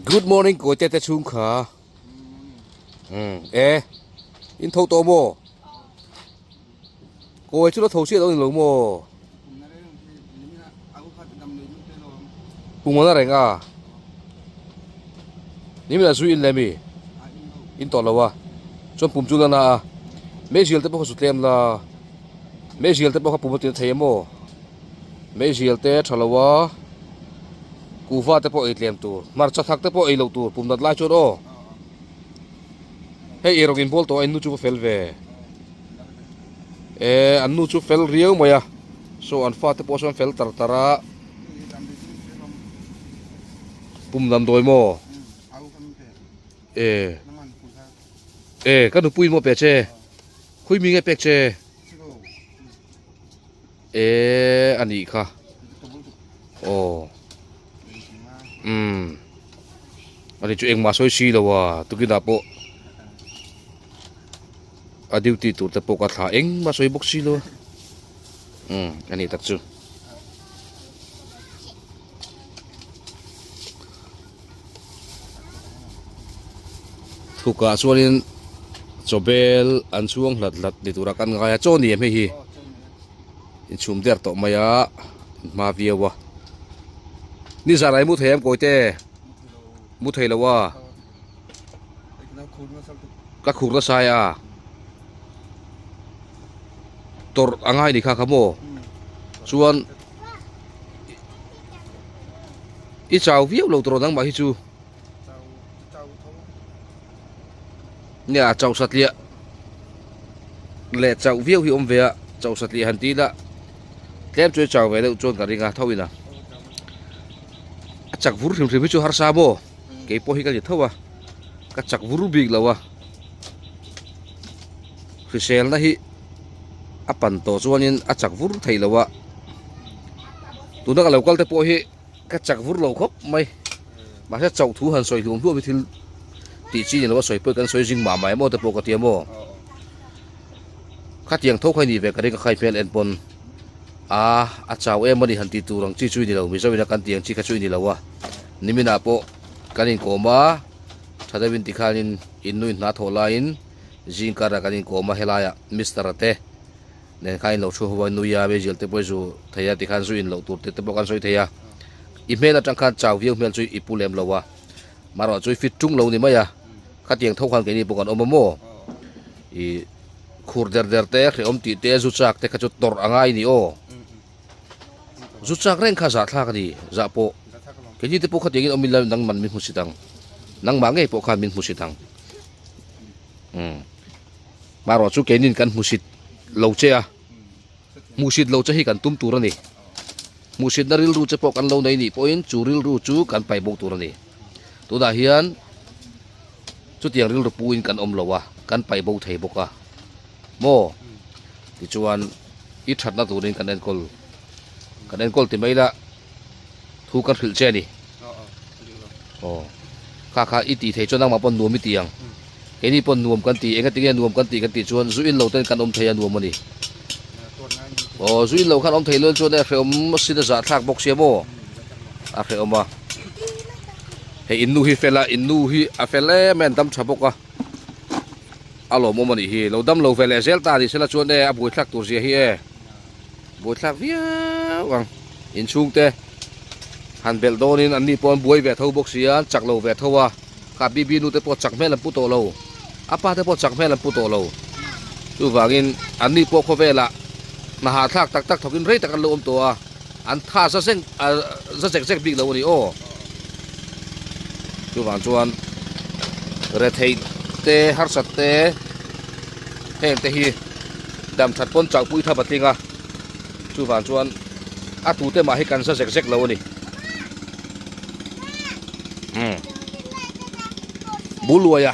Good morning Kawite te chhung kha. Um e in tho tawh maw? Kawi chu la tho chiah lo ni lo maw? Pumana reng a. Nimina zui in le mi? In tawh lo a. Chuan pum chu la na a. Meizial te pawh kha zu tlem la. Meizial te pawh kha pum a tina thei em aw? Meizial te tha lo a. Kuhva te pawh ei tlem tur. Hmarcha thak te pawh ei loh tur pum nat lai chuan aw. Hei erawh in bawl tawh a in nu chu va fel ve. E an nu chu fel riau mai a saw an fate pawh sawn fel tar tar a pum damdawi maw e e ka nupui maw pe che khawi mi nge pek che e a nih kha aw umm ani chu engmah sawi si lo a tukinah pawh. A duty tur te pawh ka thla engmah sawi bawk si lo a umm a ni tak chu. Thukah chuanin chawbel an chhuang hlat hlat ni tura kan ngai a chaw ni em hei hi inchhum der tawh mai a hma viau a nizan ah i mu thei em kawite mu thei lo a. Ka khur nasa e a tawrh a ngai ni kha kha maw chuan i chau viau lo tawrh nangmah hi chu nia chauh satliah leh chauh viau hi awm ve a chauh satliah han ti ila tlem chu i chau ve deuh chuan ka ring a tho ina a chak vur hrim hrim hi chu harsa maw. Kei pawh hi ka ni tho a, ka chak vur bik lo a, hriselna hi a pan tawh chuanin a chak vur thei lo a, tuna ka lo kal te pawh hi ka chak vur lo khawp mai, mahse chauh thu han sawi hluam hluam hi thil tih chi ni lo a sawi pawh kan sawi zing mah mah em aw te pawh ka ti a maw, khatiang tho kha i nih ve ka ring a khai hmel en pawn a a chau em a ni han tih tur ang chi chu i ni lo mizo ina kan tih ang chi kha chu i ni lo a. Niminah pawh kan inkawm a, tha deuhin tikhanin in nuin hna thawh laiin zing karah kan inkawm a, helaiah Mister-a te nen khan inlo thu ho a, nui a, Meizial te pawh i zu thei a tikhan zu inloh tur te te pawh kan sawi thei a, i hmel atang khan chau viau hmel chu i pu lem lo a, marawh chu i fit tung lo ni mai a, khatiang tho khan keini pawh kan awm a maw, i khur der der te, hrehawm tih te, zu chak te kha chu tawrh a ngai ni aw. Zu chak reng kha zahthlak a ni, zah pawh. Keini te pawh khatiangin awm ila nangman min hmusit ang. Nangmah ngei pawh khan min hmusit ang. Umm. Marawh chu keinin kan hmusit lo che a, hmuhsit lo che hi kan tum tur a ni. Hmuhsitna rilru che pawh kan lo nei nih pawhin chu rilru chu kan paih bawk tur a ni. Tunah hian chutiang rilru puin kan awm lo a, kan paih bo thei bawk a. Maw? Tichuan i thatna turin kan enkawl kan enkawl ti mai la thu kan hrilh che a ni. Aw kha kha i tih thei chuan nangmah pawn nuam i ti ang. Keini pawn nuam kan ti enga tinge nuam kan tih kan tih chuan zu in lo ten kan awm thei a nuam a ni. Aw zu in lo khan awm thei luan chuan e hrehawm asin a zahthlak bawk sia maw a hrehawm a. Hei in nu hi fel a in nu hi a fel em em dam tha bawk a. A lawmawm a nih hi. Lo dam lo ve leh zel ta a ni sela chuan e a buaithlak tur zia hi e. Buaithlak viau ang. Inchhungte han belh dawnin an ni pawh an buai ve tho bawk si a, an chak lo ve tho a. Kha Bibi nu te pawh chak hmel an pu tawh lo. A pa te pawh chak hmel an pu tawh lo. Chuvangin an ni pawh khawvelah hna hahthlak tak tak thawkin rei tak an lo awm tawh a. An tha za zeng za zek zek bik lo a ni aw. Chuvang chuan retheih te harsat te heng te hi dam that pawn chauh pui thap a tling a, chuvang chuan a tute mah hi kan za zek zek lo a ni. Umm Buluaia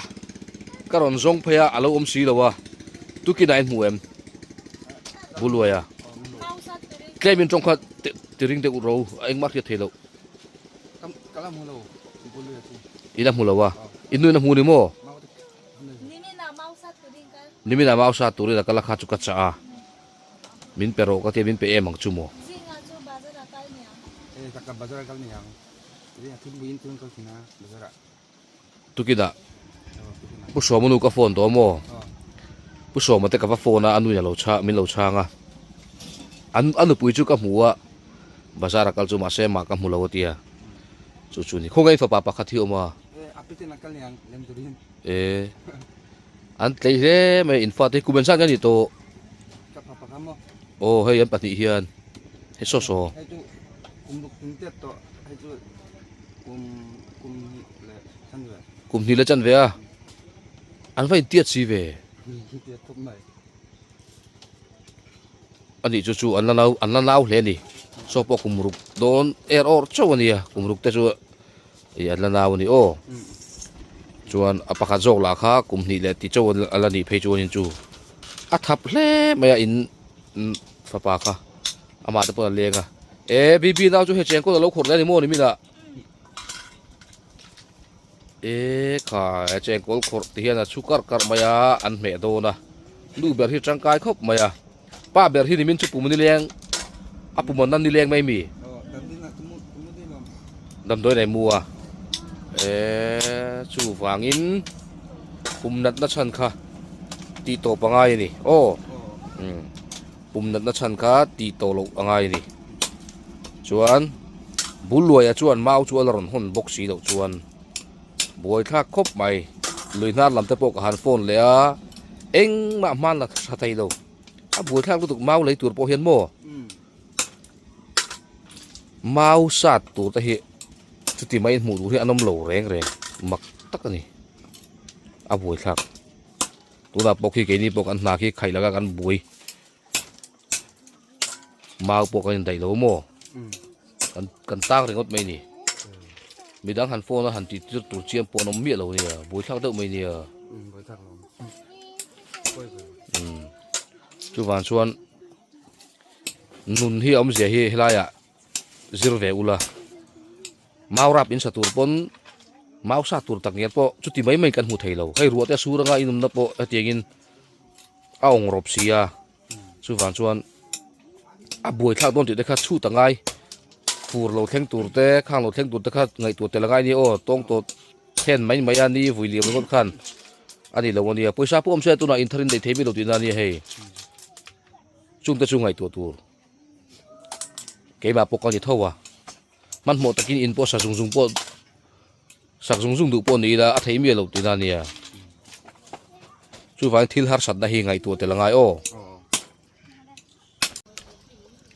ka rawn zawng phei a a lo awm si lo a, tukinah in hmu em? Buluaia tlem in tawng kha ti ring deuh ro a engmah hriat thei loh. I la hmu lo a, i nuin a hmu ni maw? Nimin ah mau sat turin a kal a kha chu ka chah a, min pe rawh ka tia min pe em ang chu maw? Tukinah Pu Sawma nu ka phone tawh maw? Pu Sawma te ka va phone a, a nuin a lo chha min lo chhang a. An a nupui chu ka hmu a, bazar a kal chu mahse mah ka hmu lo a tia. Chu chu ni. Khawngaih fapa pakhat hi a awm a. E an tlei hle mai in fate hi kum engzat nge a nih tawh? Aw hei an pahnih hian hei saw saw. Kum hnih leh chanve a an va intiat si ve. Ani chu chu an la nau an la nau hle a ni saw pawh kum ruk dawn er awr chauh a nia kum ruk te chu ih an la nau a ni aw chuan a pakhat zawk lah kha kum hnih leh ti chauh a la nih phei chuanin chu a thap hle mai a in fapa kha amah te pawh a leng a e bb nau chu hei chengkawl a lo khawrh leh a ni maw ni minah e kha chengkawl khawrh ti hian a chhu karh karh mai a an hmeh dawn a nu ber hi tangkai khawp mai a pa ber hi nimin chu pum nileng a pum an na nileng mai mi damdawi nei mu a e chuvangin pum natna chhan kha tih tawp a ngai a ni aw pum natna chhan kha tih tawh loh a ngai a ni chuan bul luaia chuan mau chu a la rawn hawn bawk si loh chuan buai thlak khawp mai lui hnar lam te pawh ka han phone leh a engmah hman la tha thei lo a buai thlak lutuk mau lei tur pawh hian maw mau sat tur te hi chuti mai hmuh tur hi an awm lo reng reng mak tak a ni a buai thlak tunah pawh khi keini pawh kan hna khi khaih laka kan buai mau pawh kan indaih lo maw kan kan tang ringawt mai ni midang han phone a han tih tir tur chiam pawh an awm miah lo nia buaithlak deuh mai nia chuvang chuan nun hi a awmzia hi helaiah zir ve ula mau rap in sa tur pawn mau sa tur tak ngial pawh chuti mai mai kan hmu thei lo hei ruah te a sur anga inawmna pawh hetiangin a awng rawp si a chuvang chuan a buai thlak dawn tih te kha chhut a ngai fur lo thleng tur te khang lo thleng tur te kha ngaihtuah tel a ngai nia aw tawng tawh thlen mai mai a ni vui liam ringawt khan a ni lo a nia pawisa pawh awm se tunah in tharin neih thei mi lo tihna a nia hei chung te chu ngaihtuah tur keimah pawh ka ni tho a hmanhmawh takin in pawh sa zung zung pawh Sak zung zung duh pawh ni ila a thei miah lo tihna a nia. Chuvangin thil harsatna hi ngaihtuah tel a ngai aw.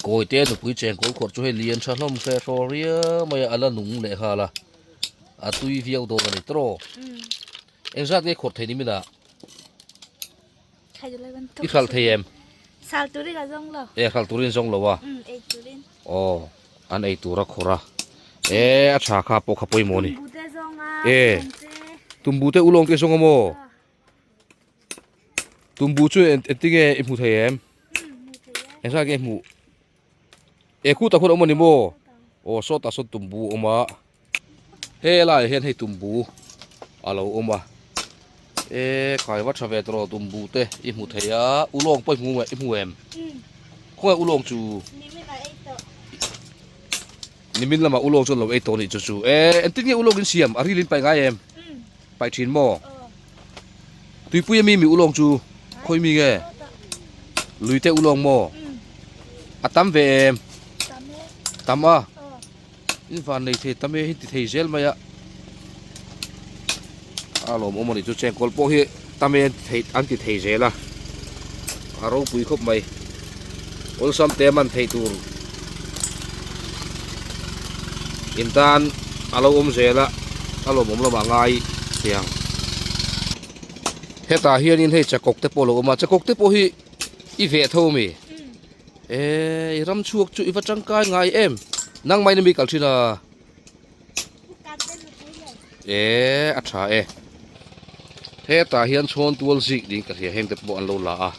Kawite nupui chengkawl khawrh chu hei lian tha hlawm hre hraw riau mai a, a la nung leh nghal a, a tui viau dawn a ni tawh. Engzat nge khawrh thei ni minah? I hralh thei em? Sal turin a zawng lo. E hralh turin zawng lo a? Um, ei turin. Aw, an ei tur a khawrh a. E, a tha kha pawh kha pawimawh ni. Tumbu te zawng a. E, tumbu te ulawng te zawng a maw? Tumbu chu engtinge i hmu thei em? Engzat nge i hmuh? E khu tak hun a awm a ni maw? Aw sawtah sawn tumbu a awm a helaiah hian hei tumbu a lo awm a e khai va tha ve tawh rawh tumbu te i hmu thei a ulawng pawh i hmu i hmu em khawnge ulawng chu nimin lamah ulawng chu an lo ei tawh a nih chu chu e engtin nge ulawng in siam a ril in paih ngai em paih thin maw Tuipui ami mi ulawng chu khawi mi nge? Luite ulawng maw? A tam ve em? Tam a. In van nei thei tam e hi ti thei zel mai a. A lawm awm a nih chu chengkawl pawh hi tam e an ti thei an ti thei zel a. A ropui khawp mai. Awlsam te man thei tur in tan a lo awm zel a a lawmawm lamah ngai thei ang hetah hianin hei chakawk te pawh a lo awm a chakawk te pawh hi i veh tho ami e i ram chhuak chu i va tangkai ngai em nangmah in ami kal thin a e a tha e hetah hian chhawn tual zik niin ka hria heng te pawh an lo la a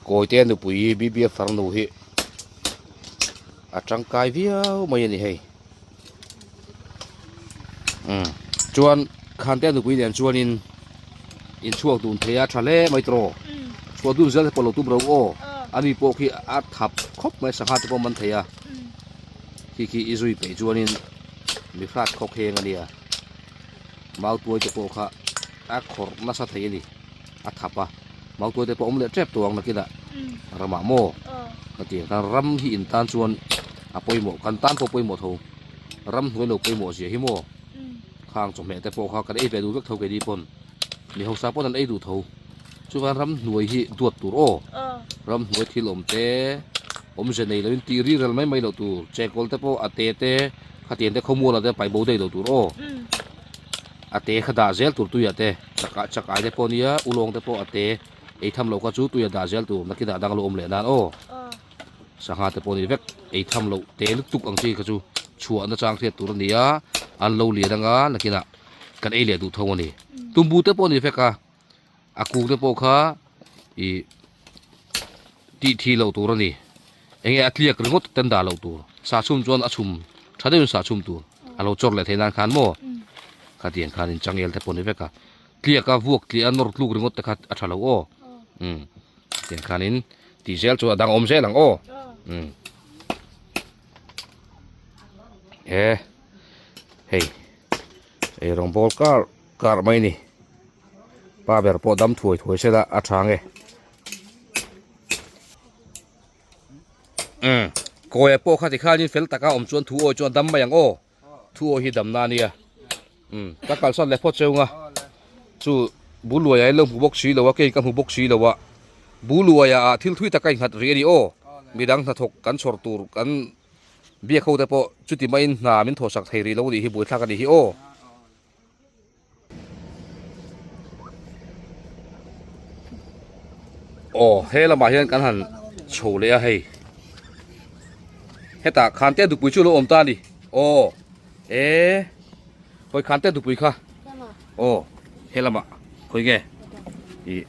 kawite nupui bbf farnu hi a tangkai viau mai a ni hei umm chuan khante nupui nen chuanin inchhuak dun thei a tha hle mai tawh chhuah dun zel te pawh lo tum ro aw ani pawh khi a thap khawp mai sangha te pawh man thei a. Khi khi i zui peih chuanin. Mi hrat khawk heng a nia. Mautuai te pawh kha a khawrh nasa thei a ni. A thap a. Mautuai te pawh awm leh tep tawh ang nakinah ramah maw ka ti ang. Kan ram hi in tan chuan a pawimawh kan tan pawh pawimawh tho. Ram hnuai lo pawimawh zia hi maw. Khang chawhmeh te pawh kha kan ei ve duh vek tho keini pawn. Mi hausa pawn an ei duh tho. Chuan ram hnuai hi duat tur aw. Ram hnuai thil awm te awmze nei loin tih ri rel mai mai loh tur. Chekawl te pawh a te te khatiang te khawmual ah te paih bo daih loh tur aw. A te kha dah zel tur tuiah te chak chakai te pawh nia ulawng te pawh a te ei tham loh kha chu tuiah dah zel tur nakinah dang lo awm leh nan aw. Sangha te pawh ni vek ei tham loh te lutuk ang chi kha chu chhuah na chang hriat tur a ni a an lo lian anga nakinah kan ei leh duh tho a ni. Tumbu te pawh ni vek a. A kung te pawh kha ih tih thih loh tur a ni enge a tliak ringawt ten dah loh tur sa chhum chuan a chhum tha deuhin sa chhum tur a lo chawr leh theih nan khan maw khatiang khanin changel te pawh ni vek a tliak a vuak tliah a nawr tluk ringawt te kha a tha lo aw umm tiang khanin tih zel chu a dang awm zel ang aw umm he hei eirawng bawl kar kar mai a ni. Pa ber pawh dam thuai thuai se la a tha nge. Umm kawia pawh kha tikhanin fel taka awm chuan thu awi chuan dam mai ang aw. Thu awi hi damna a nia. Umm ka kalsan leh phawt cheu nga. Chu Buluaia in lo hmu bawk si lo a kei ka hmu bawk si lo a. Buluaia ah thil thui taka innghat rih a ni aw. Midang hnathawk kan chhawr tur kan biak ho te pawh chuti maiin hna min thawhsak thei rih lo nih hi buaithlak a nih hi aw. Aw he lamah hian kan han chho leh a hei hetah khan te dupui chu a lo awm ta a ni aw e hawi khan te dupui kha aw he lamah khawi nge ih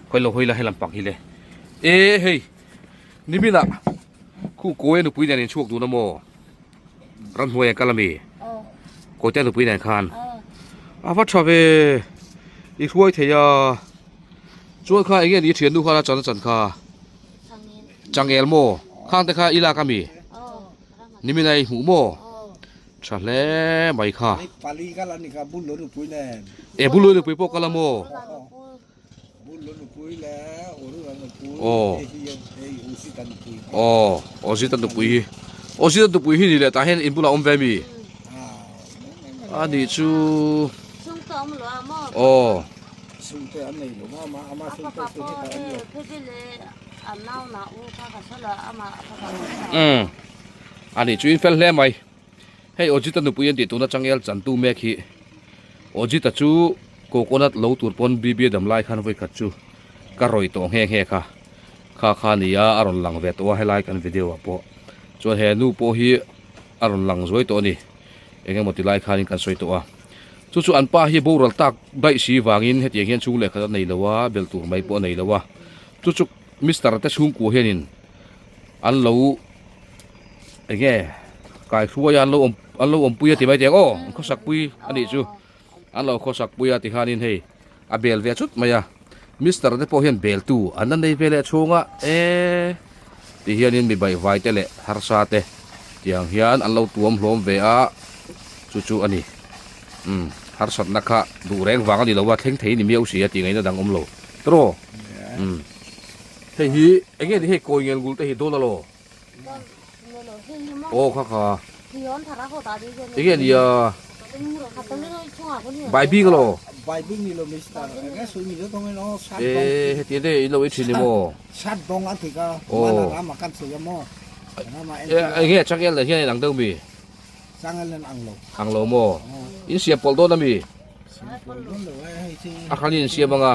khawi lo hawi la he lam pang hi le e hei niminah khu kawi a nupui nen inchhuak dun a maw. Ramhnuai an kal a mi? Kawite nupui nen khan. A va tha ve. I hruai thei a. Chuan kha enge ni thiannu khan a chan a chan kha. Changel maw? Khang te kha i lak a mi? Nimin a i hmuh maw? Tha hle mai kha. E bul nupui pawh kal a maw? Aw aw Ozita nupui hi Ozita nupui hi ni leh tah hian in bulah awm ve mi a nih chu aw umm a nih chu in fel hle mai. Hei Ojita nupui an tih tuna changel chantu mek hi Ojita chu coconut lo tur pawn BB dam lai khan vawi khat chu ka rawi tawh nghe nghe kha kha kha nia a rawn lang ve tawh a helai kan video ah pawh chuan he nu pawh hi a rawn lang zuai tawh a ni eng emaw ti lai khanin kan sawi tawh a chu chu an pa hi boral tak daih si vangin hetiang hian chhung lehkhat a nei lo a bel tur mai pawh a nei lo a chu chu Mister te chhungkua hianin an lo enge kai hruai a an lo awm an lo awmpui a ti mai teh ang aw an khawsak pui a nih chu an lo khawsak pui a tikhanin hei a bel ve chut mai a mister te pawh hian bel tu an la nei ve leh chhung a eee ti hianin mi baihvai te leh harsa te tiang hian an lo tuam hlawm ve a chu chu a ni umm harsatna kha duh reng vang a ni lo a thleng thei ni miau si a tih ngaihna dang awm lo tawh umm. Hei hi enge ni hei kawi ngel ngul te hi dawn alaw? Aw kha kha. Enge ni a? Baibing alaw? E heti ane in lo ei thin ni maw? Aw. Enge changel nen hian in ang deuh mi? Ang lo maw? In siam pawlh dawn ami? A hran in siam anga.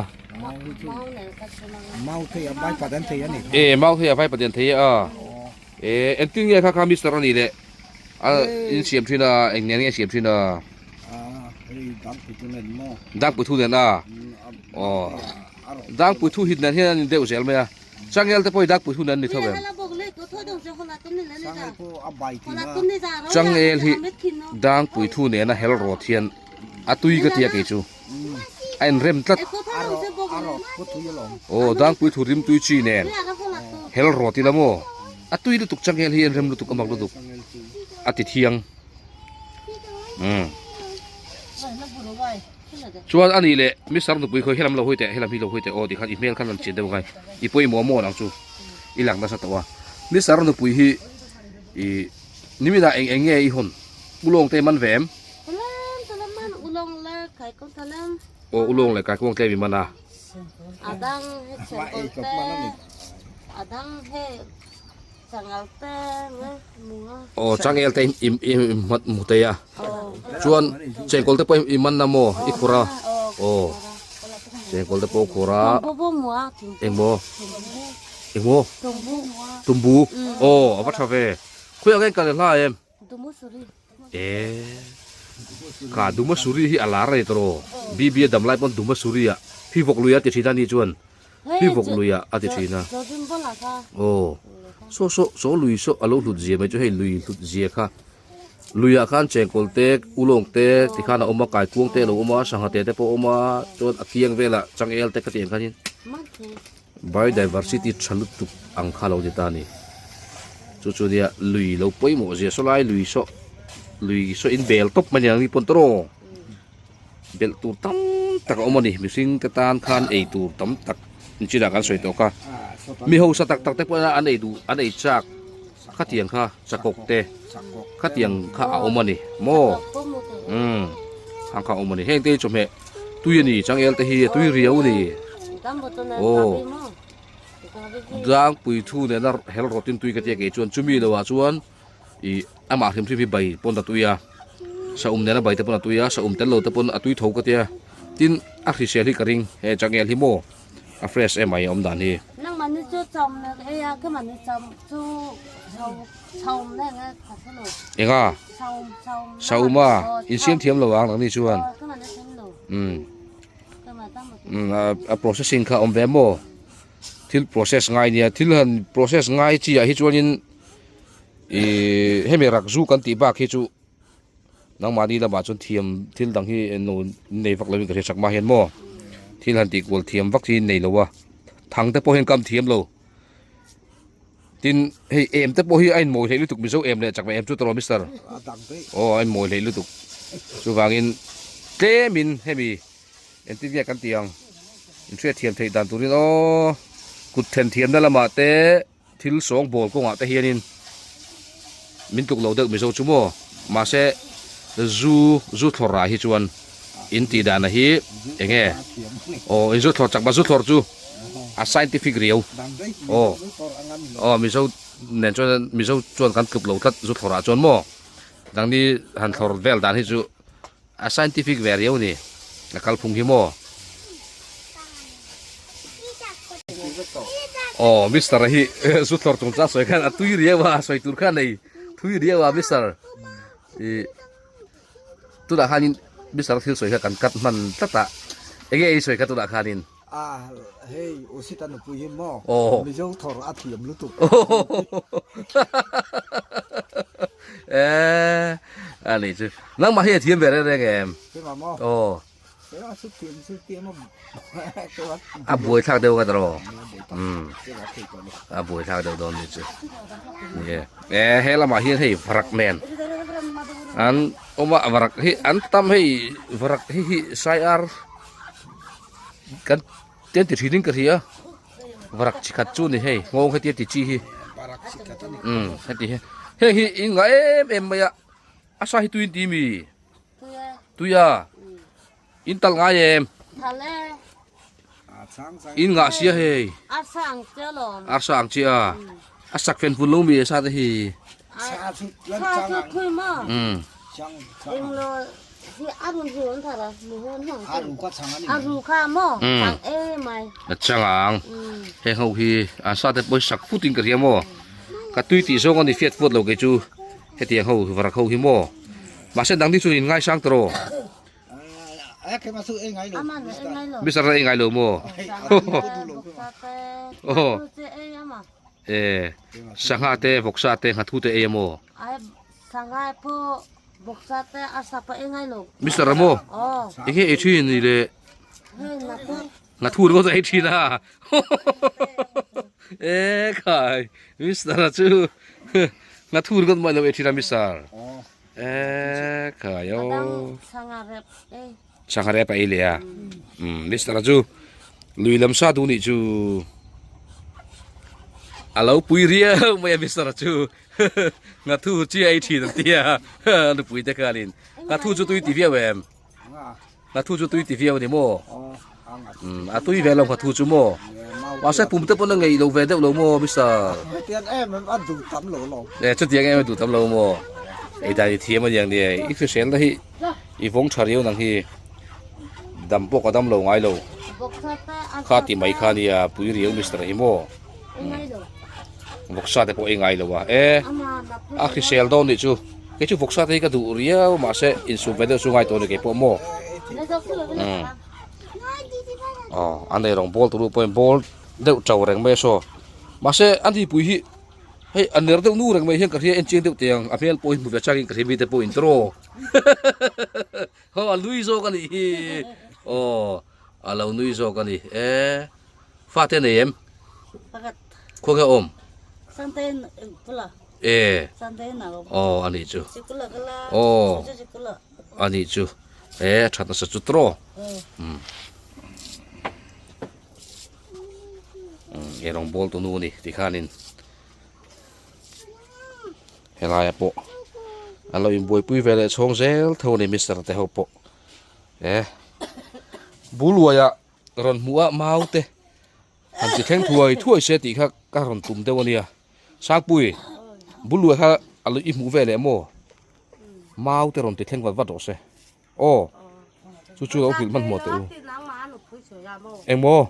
E mau thei a vai pathian thei a. E engtin nge kha kha mister ani le. A in siam thin a eng nen nge siam thin a. Dangpui thu nen a. Aw. Dangpui thu hit nen hian an in deuh zel mai a. Changel te pawh hi Dangpui hun an ni tho em? Changel hi Dangpui thu nena hel rawt hian a tui ka tia kei chu a inrem tlat. Aw Dangpui thu rim tui chi nen hel rawt ila maw a tui lutuk changel hi a inrem lutuk a mak lutuk a ti thiang. Umm. Chuan a nih leh Mister nupui khawi helam lo hawi teh, helam hi lo hawi teh aw tikhan i hmel khan rawn chin deuh ngai. I pawimawh maw ang chu i lang nasa tawh a. Mister nupui hi i niminah eng eng nge i hawn? Ulawng te man ve em? Aw ulawng leh kaikuang tlem i man a. Aw changel te i i hmu thei a chuan chengkawl te pawh i man na maw i khur a aw chengkawl te pawh a khur a engmaw engmaw tumbu aw a va tha ve khawiah nge kal hla em e ka dumasuri hi a lar a ni tawh aw bb a dam lai pawn dumasuri ah hi vawk lui a ti thin a ni chuan. Hi vawk lui ah a ti thin a. Aw saw saw saw lui saw a lo hlut zia mai chu hei lui hlut zia kha lui ah khan chengkawl te ulawng te ti khan a awm a kaikuang te a lo awm a sangha te te pawh a awm a chuan a kiang velah changel te khatiang khanin biodiversity tha lutuk ang kha a lo ni ta a ni chu chu nia lui lo pawimawh zia saw lai lui saw lui saw in bel tawp mai aniang ni pawn tawrh aw. Belh tur tam tak a awm a ni. Mihring te tan khan ei tur tam tak chinah kan sawi tawh kha. Mi hausa tak tak te pawh an ei duh an ei chak khatiang kha chakawk te khatiang kha a awm a ni maw umm khang kha a awm a ni. Heng te hi chawhmeh tui a ni changel te hi a tui riau a ni aw tlangpui thu nena hel rawtin tui ka tia kei chuan chumi lohah chuan. Ih amah hrim hrim hi bai pawn a tui a saum nena bai te pawn a tui a saum tel lo te pawn a tui tho ka tia tin a hrisel hi ka ring he changel hi maw a fresh em mai a awm dan hi. Enga saum a insiam thiam lo ang nangni chuan umm umm a processing kha a awm ve maw thil process ngai nia thil han process ngai chi ah hi chuanin. Ihh hemi rak zu kan tih bak hi chu nangmahni lamah chuan thiam thil dang hi eng lo nei vak lovin ka hria chakma hian maw thil han tih kual thiam vak hi nei lo a thang te pawh hian kam thiam lo tin hei em te pawh hi a inmawi hleih lutuk mizo em leh chakma em chu tawh mister aw a inmawi hleih lutuk chuvangin tlemin hemi Engtin nge kan tih ang? Inhriatthiam theih dan turin aw kut then thiamna lamah te thil sawng bawl kawngah te hianin min tluk lo deuh Mizo chu maw? Mahse zu zu thlawr rah hi chuan in tih dana hi eng nge? Aw in zu thlawr chak zu thlawr chu a scientific riau aw aw Mizo nen chuan Mizo chuan kan tluk lo tlat zu thlawr ah chuan maw? Nangni han thlawr vel dan hi chu. A scientific ve riau ni a kalphung hi maw? Aw Mister a hi zu thlawr chung chang sawi khan a tui riau a sawi tur khan nei thui riau a Mister ih tunah khanin Mister thil sawi kha kan cut hman tlat a enge ei sawi kha tunah khanin. A hei Usita nupui hi maw Mizo thawr a thiam lutuk. Eh a ni chu nangmah hi a thiam ve reng reng em? Keimah maw? Aw. Keimah chu thiam chu thiam a A buai thlak deuh ka tawh. Um a buai thlak deuh dawn ni chu. Ni e. Eh he lamah hian hei varak nen an awm a varak hi an tam hei varak hi hi sai ar Kan tian ti thin in ka hria varak chi khat chu ni hei nghawng hetia ti chi hi umm heti hi heng hi in ngah em em mai a a sa hi tui in ti mi tui a in talh ngai em in ngah sia hei arsa ang chi a a sak fen fun lo mi a sa te hi umm. A chang ang heng ho hi an sa te pawh hi sak fut in ka hria maw ka tui tih zawng a ni fiat fuat lo kei chu hetiang ho varak ho hi maw mahse dang ding chuan in ngaisang tawh rawh mister a ei ngai lo maw aw e sangha te vawksa te nghathu te ei a maw. Mister Ramo, enge ei thin ni le? Ngathu ringawt a ei thin a. E khai, Mister a chu ngathu ringawt mai lo ei thin a Mister. E khai aw. Sangha rep a ei leh a. Umm Mister a chu lui lam sa duh nih chu a lo pui riau mai a Mister a chu nghathu chi a ei thin an tia nupui te khanin nghathu chu tui ti viau em nghathu chu tui ti viau a ni maw umm a tui ve lo nghathu chu maw mahse pum te pawn a ngeih lo ve deuh lo maw Mister e chutiang em a duh tam lo maw ei dan i thiam a niang nia i hrisel na hi. I vawng tha riau nang hi dam pawh ka dam lo ngai lo kha ti mai kha nia pui riau mister hi maw vawksa te pawh ei ngai lo a e a hrisel dawn nih chu kei chu vawksa te hi ka duh riau mahse insum ve deuh chu ngai tawh a ni kei pawh maw aw a nei rawng bawl turu pawhin bawl deuh to reng mai a saw mahse a nipui hi. Hei a ner deuh nu reng mai hian ka hria en chiang deuh teh ang a hmel pawh hi hmu ve chak in ka hria mite pawh in tawraw haw a nui zawk a nih hi aw a lo nui zawk a ni e fate nei em khaw nge awm e aw a nih chu aw a nih chu e a that nasa chu tawraw umm. Ei rawng bawl tu nu a ni tikhanin helaiah pawh an lo inbuaipui ve leh chhawng zel tho a ni mister te ho pawh e buluaia rawn hmuh a mau te han ti thleng thuai thuai se tih kha ka rawn tum deuh a nia Sangpui buluai kha a lo i hmuh ve leh maw mau te rawn ti thleng vat vat rawh se. Aw chu chu lo hrilh hmanhmawh teh u. Engmaw?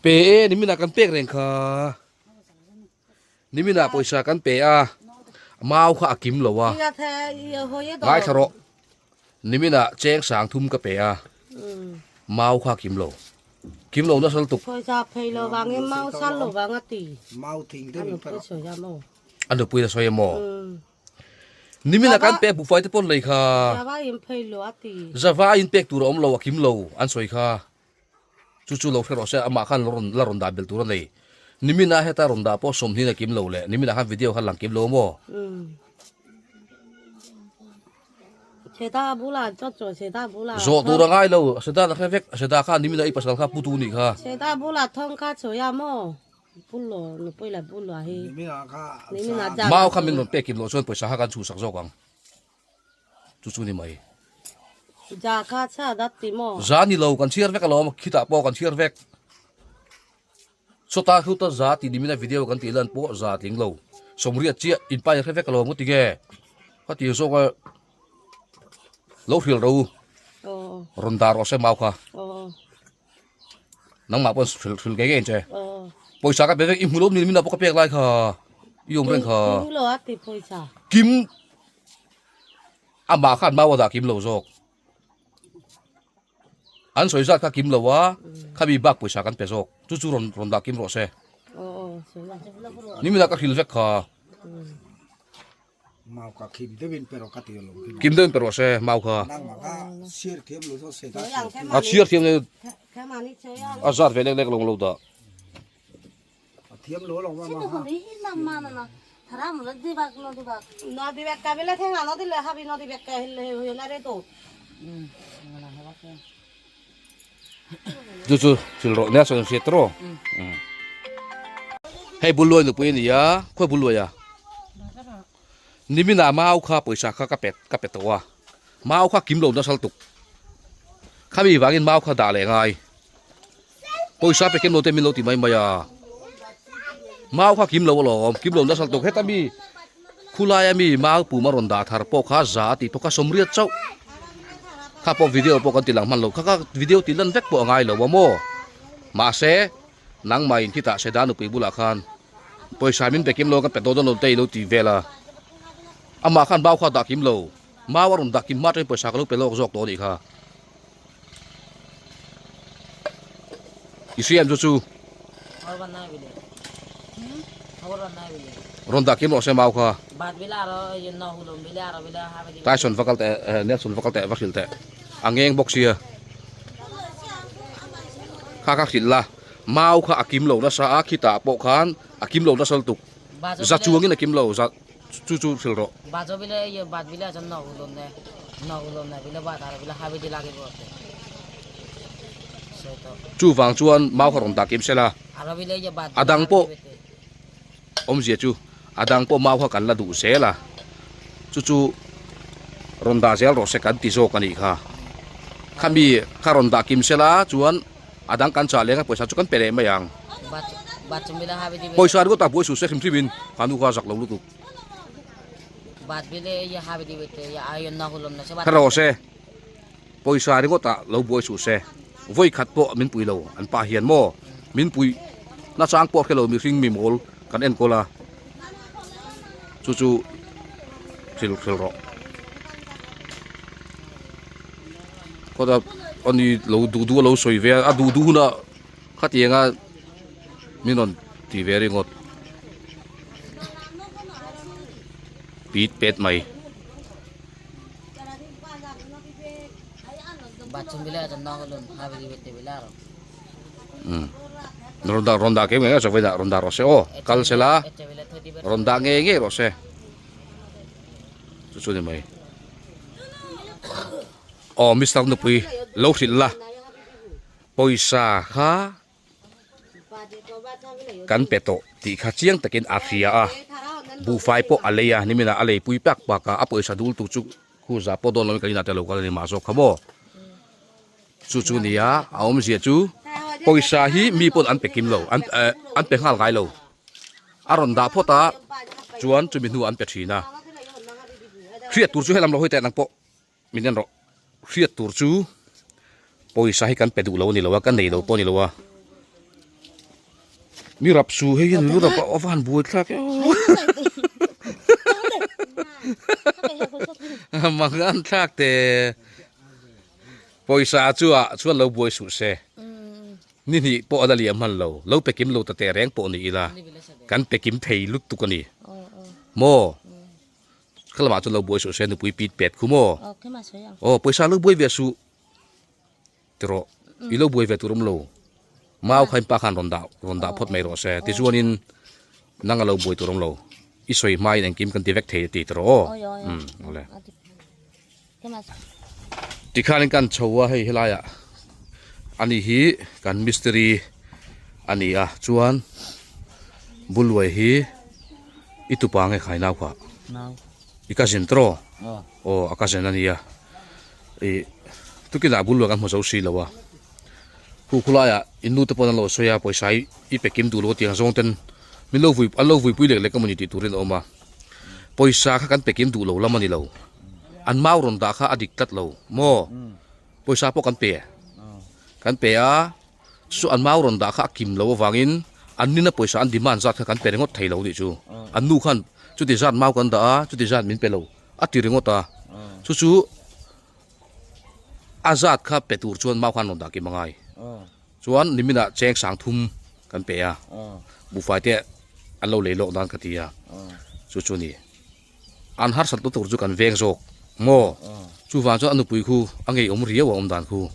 Pe e niminah kan pek reng kha. Niminah pawisa kan pe a mau kha a kim lo a. Ngaithla rawh. Niminah cheng sang thum ka pe a mau kha a kim lo. Kim lo nasa lutuk. A nupui a sawi a maw? Nimina kan pek buhfai te pawn lei kha. Java in phei lo a ti. Java in pek tur a awm lo a kim lo an sawi kha. Chu chu lo hre rawh se amah khan lo rawn la rawn dah bel tur a nei. Nimina heta rawn dah pawh sawmhnin a kim lo leh nimina khan video khan lang kim lo maw? Seda bula chawt chawt seda bula. Zawh tur a ngai lo seda la hre vek seda khan nimina i pasal kha pu tu nih kha. Seda bula thawng kha chawi a maw? Mau kha min rawn pek kim loh chuan pawisa kha kan chhuhsak zawk ang. Chu chu ni mai. Za ni lo kan chhiar vek alawm khitah pawh kan chhiar vek. Sawta hluta za tih ni mina video kan tih lan pawh za tling lo. Sawmriat chiah inpa in hre vek alawm ka ti nge. Ka ti zawk a lo hrilh ro rawn dah rawh se mau kha. Nangmah pawh hril hril ngei ngei che. Pawisa ka pe vek i hmu lo ni mina pawh ka pek lai kha i awm reng kha. Kim lo a ti pawisa. Kim amah khan mau a dah kim lo zawk. An sawi zat kha kim lo a khami bak pawisa kan pe zawk. Chu chu rawn rawn dah kim rawh se. Ni mina ka hril vek kha. Mau ka kim deuhin pe rawh ka ti alawm khi. Kim deuhin pe rawh se mau kha. Nangmah kha chhiar thiam lo zawk se ta. A chhiar thiam lo a zat ve lek lek lo lo dah. A thiam lo lo ma ma. Nodi bekka bile thenga nodi le habi nodi bekka hille hoyo na re to. Chu chu thil rawh nia sawn hriat tawh hei bul luai nupui a ni a khawi bul luai a nimin ah mau kha pawisa kha ka pet ka pe tawh a mau kha kim lo nasal tuk khami vangin mau kha dah leh ngai pawisa pe kim lo te min lo ti mai mai a mau kha kim lo alawm kim lo nasal tuk heta mi Khulai a mi mau pum a rawn dah thar pawh kha za a tih pawh kha sawmriat chauh kha pawh video pawh kan ti lang hman lo kha kha video tih lan vek pawh a ngai lo a maw mahse nangmah in khitah Seda nupui bulah khan pawisa min pe kim lo kan pe dawn dawn lo te i lo ti vel a amah khan mau kha a dah kim lo mau a rawn dah kim hma atangin pawisa ka lo pe lawk zawk tawh a nih kha i hria em chu chu. Rawn dah kim rawh se mau kha. Tyson va kal teh Nelson va kal teh va hrilh teh a ngeng bawk sia kha kha hrilh la mau kha a kim lo nasa a khitah pawh khan a kim lo nasa lutuk za chuangin a kim lo za. Chu chu hrilh rawh. Chuvang chuan mau kha rawn dah kim sela, a dang pawh awmzia chu a dang pawh mau kha kan la duh zel a, chu chu rawn dah zel rawh se kan ti zawk a nih kha. Khami kha rawn dah kim sela chuan a dang kan chah leng a pawisa chu kan pe leh mai ang. Pawisa ringawt ah buai suh se hrim hrim in kha nu kha a zak lo lutuk. Kha rawh se pawisa ringawt ah lo buai suh se vawi khat pawh min pui lo an pa hian maw min pui nachang pawh hre lo mihring mi mawl kan enkawl a chu chu thil hril rawh khawtah ani lo duh duh a lo sawi ve a a duh duh hunah khatianga min rawn ti ve ringawt pit pet mai. Rawn dah rawn dah keu ngei ngei rawh se vawiinah rawn dah rawh se aw kal se la rawn dah ngei ngei rawh se chu chu ni mai aw mister nupui lo hrilh la pawisa kha kan pe tawh tih kha chiang takin a hria a buhfai pawh a lei a niminah a leipui pak pak a a pawisa dul tur chu khu zah pawh dawn lovin kan inah te lo kal a ni mah zawk kha maw chu chu nia a awmzia chu pawisa hi mi pawn an pe kim lo an eh an pe nghal ngai lo a rawn dah phawt a chuan chumi hnuah an pe thin a hriat tur chu helam lo hawi teh nang pawh. Min en rawh, hriat tur chu pawisa hi kan pe duh lo a ni lo a, kan nei lo pawh a ni lo a. Mi rap su hei hian lu rap a va han buai thlak e aw. Mangan thlak te pawisa chu ah chuan lo buai suh se. Ni hnih pawh a la liam hman lo, lo pe kim lo ta teh reng pawh ni ila kan pe kim thei lutuk a ni. Maw? Ka lamah chuan lo buai suh se nupui pit pet khu maw? Aw pawisa lo buai ve suh tiraw i lo buai ve tur awm lo mau kha inpa khan rawn dah rawn dah phawt mai rawh se tichuanin nang a lo buai tur awm lo i sawi hmain engkim kan ti vek thei a ti tiraw aw umm awle tikhanin kan chho a hei helaiah ani hi kan mistiri a ni a chuan buluai hi i tupa nge khai nau kha i cousin tawh aw a cousin a nia ih tukinah buluai kan hmu zo si lo a khu khulaiah in nu te pawh an lo sawi a pawisa i pe kim duh lo tiang zawng ten min lo vui an lo vuipui lek lek emawni tih turin a awm a. Pawisa kha kan pekim duh lo lam a ni lo. An mau rawn dah kha a dik tlat lo maw? Pawisa pawh kan pe. Kan pe a, chu an mau rawn dah kha a kim lo avangin an nina pawisa an demand zat kha kan pe ringawt thei lo nih chu. An nu khan chuti zat mau kan dah a, chuti zat min pe lo a ti ringawt a. Chu chu a zat kha pe tur chuan mau khan rawn dah kim a ngai. Chuan niminah cheng sang thum kan pe a, buhfai te an lo lei lawk nan ka ti a, chu chu ni. An harsat na tur chu kan veng zawk maw? Chuvang chuan a nupui khu a ngeiawm riau a awm dan khu.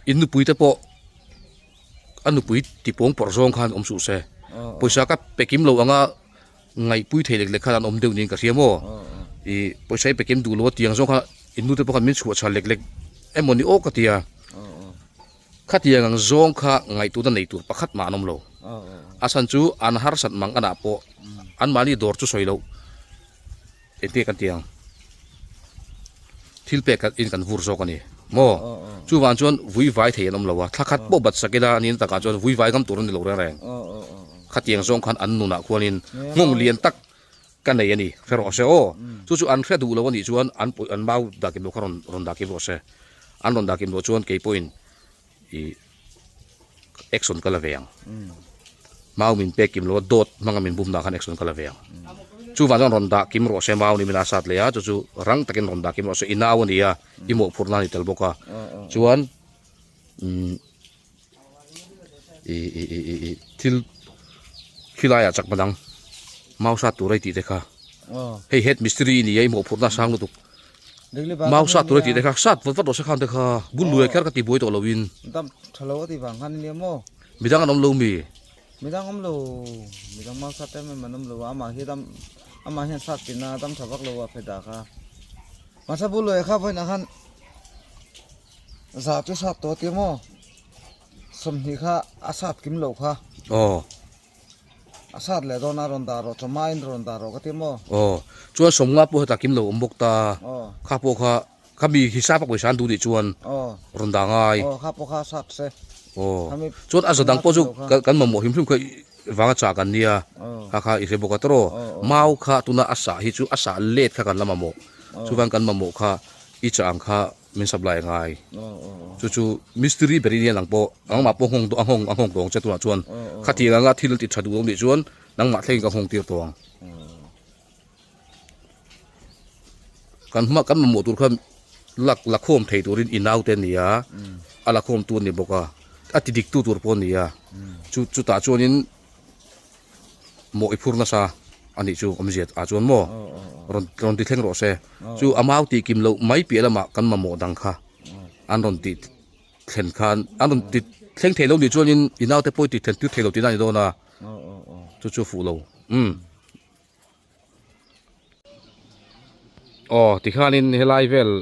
In nupui te pawh a nupui tipawng pawrh zawng khan awm suh se, pawisa ka pe kim lo anga ngaihpui thei lek lek khan an awm deuh niin ka hria maw? Ih pawisa i pe kim duh lo a tiang zawng kha in nute pawh khan min chhuah chhal lek lek emaw ni aw ka ti a, khatiang ang zawng kha ngaihtuahna nei tur pakhat mah an awm lo. A chhan chu an harsat mang anah pawh anmahni dawr chu sawi loh engtin nge kan ti ang thil pek in kan vur zawk a ni maw? Chuvang chuan vui vai thei an awm lo a, thla khat pawh bat sak ila niin takah chuan vui vai ngam tur an ni lo reng reng. Khatiang zawng khan an nunah khuanin nghawng lian tak ka nei a ni, hre rawh se aw. Chu chu an hre duh lo a nih chuan an pawih an mau dah kim loh kha rawn rawn dah kim rawh se. An rawn dah kim loh chuan kei pawhin ih action ka la ve ang. Mau min pek kim loh a dawt hmanga min bum dah khan action ka la ve ang. Chuvang chuan rawn dah kim rawh se mau ni min a sat leh a, chu chu rang takin rawn dah kim rawh se i nau a ni a, i mawhphurhna a ni tel bawk a. Chuan umm. ih ih ih ih thil khilaiah chakma dang mau sat tur a i tih te kha hei head mistiri i ni a i mawhphurhna a sang lutuk mau sat tur a i tih te kha sat vat vat rawh se khan te kha bul lui kher ka ti buai tawh lo in midang an awm lo mi. Midang awm lo, midang mau sat em em an awm lo a, amah hi dam, amah hian sat tina dam tha vak lo a phe dah kha. Mahse Buluaia kha vawiinah khan za chu sat tawh a ti maw? 20 kha a sat kim lo kha. Aw. A sat leh dawn a rawn dah rawh, chawhmain rawn dah rawh ka ti maw? Aw, chuan 50 pawh hetah kim lo awm bawk ta. Aw. Kha pawh kha, kha mi hisap a pawisa an duh nih chuan Aw. rawn dah ngai. Aw, kha pawh kha a sat se. Aw, Kha mi chuan a za dang pawh chu kim lo kha. kan mamawh hrim hrim kha vanga chah kan nia. Aw. Kha kha i hre bawk a tawrh aw. Aw, aw. Mau kha tuna a sah hi chu a sah let kha kan la mamawh. Aw. Chuvang kan mamawh kha i chah ang kha min supply a ngai. Chu chu mistiri ber in nang pawh nangmah pawh nghawng a nghawng a nghawng tawng che tunah chuan khatiang anga thil ti tha duh lo nih chuan nangmah thlengin ka nghawng tir tawh ang. Kan hma kan mamawh tur kha lak la khawm thei turin i naute a ni a, a la khawm tu a ni bawk a, a ti dik tu tur pawh a ni a, chu chutah chuanin Maw i phur nasa a nih chu awmzia ah chuan maw rawn rawn ti thleng rawh se chu a mau tih kim loh mai piah lamah kan mamawh dang kha an rawn tih thlen khan an rawn ti thleng thei lo nih chuanin i naute pawh i tih thlen tir thei lo tihna a ni dawn a chu chu fuh lo umm. Aw tikhanin helai vel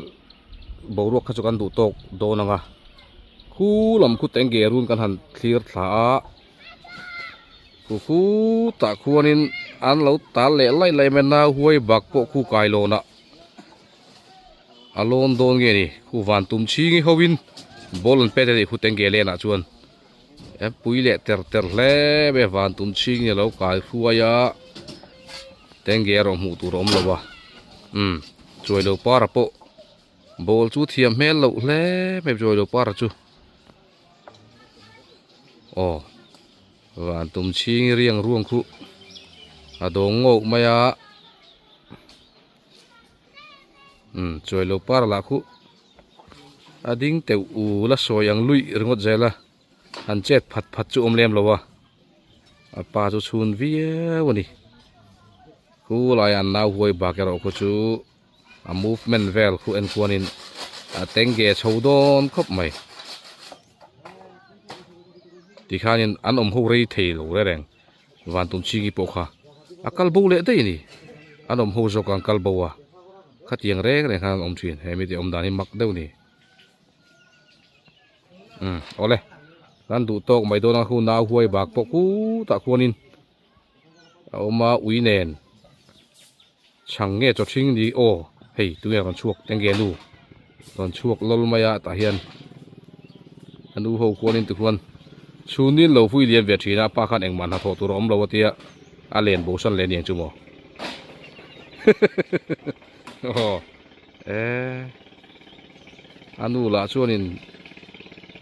boruak kha chu kan duh tawk dawn ang a khu lam khu teng ge run kan han thlir thla a khu khu tah khuanin an lo tal leh laih laih mai a nau huai bak pawh khu kai lawn ah a lawn dawn nge ni khu van tum chhing hi ho in ball an pet a ni khu teng ge len ah chuan E pui leh ter ter hle mai a van tum chhing hi a lo kai hruai a tenge erawh hmuh tur a awm lo a umm chuai lo para pawh ball chu thiam hmel loh hle mai chuai lo para chu aw van tum chhing hi riang ruang khu a dawng ngawk mai a umm chuai lo para lah khu. A ding teuh u la sawi ang luih ringawt zel a, han chet phat phat chu awm lem lo a, a pa chu chhun viau a ni. Khu laia an nau huai bak erawh khu chu a movement vel khu en kuanin a tenge chho dawn khawp mai. Tikhanin an awm ho rei thei lo reng reng. Vantumchhingi pawh kha a kal bo leh daih a ni. An awm ho zawk a an kal bo a, khatiang reng reng khan an awm thin. He mite awm dan hi mak deuh a ni. Umm awle, kan duh tawk mai dawn a khu nau huai bak pawh khutah khuanin a awm a ui nen chhang nge chaw thing ni aw hei tunge rawn chhuak enge nu rawn chhuak lawlh mai a tah hian a nu ho khuanin tikhuan chhunin lo vui lian ve thin a pa khan engmah hnathawh tur a awm lo a tia a len bo san leh aniang chu maw aw e a nu lah chuanin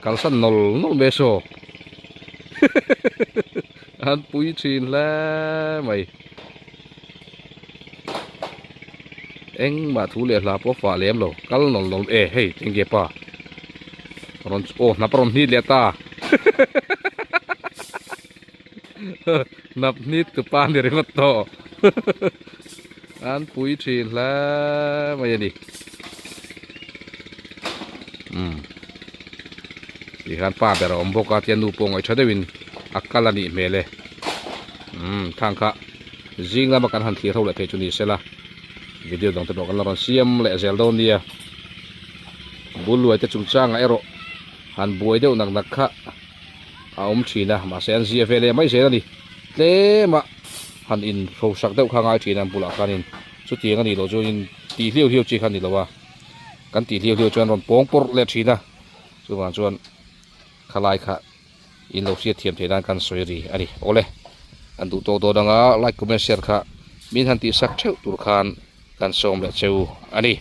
kalsan nawl nawl mai saw an pui thin hle mai engmah thu leh hla pawh a fah lem lo kal nawl nawl e hei enge pa rawn aw hnap a rawn hnit leh ta hnap hnit tu pa ni ringawt tawh an pui thin hle mai a ni umm tikhan pa ber a awm bawk a tian nu pawh ngaih tha deuhin a kal a nih hmel e umm thang kha zing lama kan han thlir ho leh thei chu ni sela video dang te pawh kan la rawn siam leh zel dawn nia bul luai te chungchangah erawh han buai deuh nak nak kha a awm thin a mahse an zia ve leh mai zel a ni tlem a han in hrosak deuh kha ngai thin a an bulah khanin chutiang a nih loh chuanin tih hliau hliau chi kha a ni lo a kan tih hliau hliau chuan rawn pawng pawrh leh thin a chuvang chuan khalai kha in lo hriat thiam theih nan kan sawi ri a ni awle an duh tawk dawn anga like comment share kha min han tih sak theuh tur khan kan sawm leh cheu a ni.